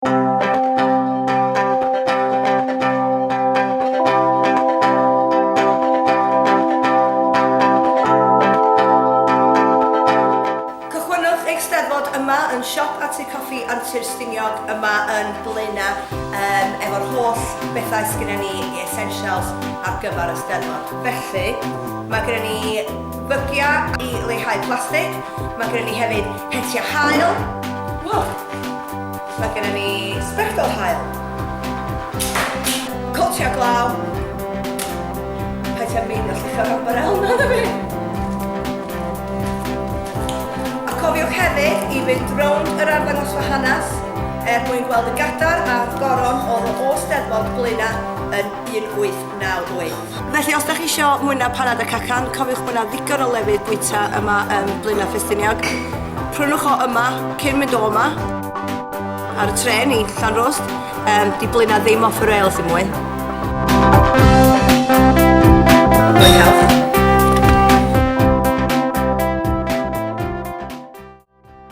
Cychwynnwch eich Steddfod yma yn siop a Tŷ Coffi Antur Stiniog yma yn Blaenau um, efo'r holl bethau sgynna ni i essentials ar gyfer y Steddfod. Felly, mae gennym ni fygiau i leihau plastig, mae gennym ni hefyd hetiau haul, wow. Mae gennym ni sbectol haul, cotiau glaw, paid â meindio lluchio'r ambarel 'na na fi. A cofiwch hefyd i fynd rownd yr arddangosfa hanes er mwyn gweld y gadair a'r goron oedd o Steddfod Blaenau yn 1898. Felly os da chi isio mwy na panad a cacan, cofiwch bod 'na ddigon o lefydd bwyta yma ym Blaenau Ffestiniog. Prynwch o yma cyn mynd o yma. Ar y trên i Llanrwst. Yym, 'di Blaenau ddim off y rails dim mwy.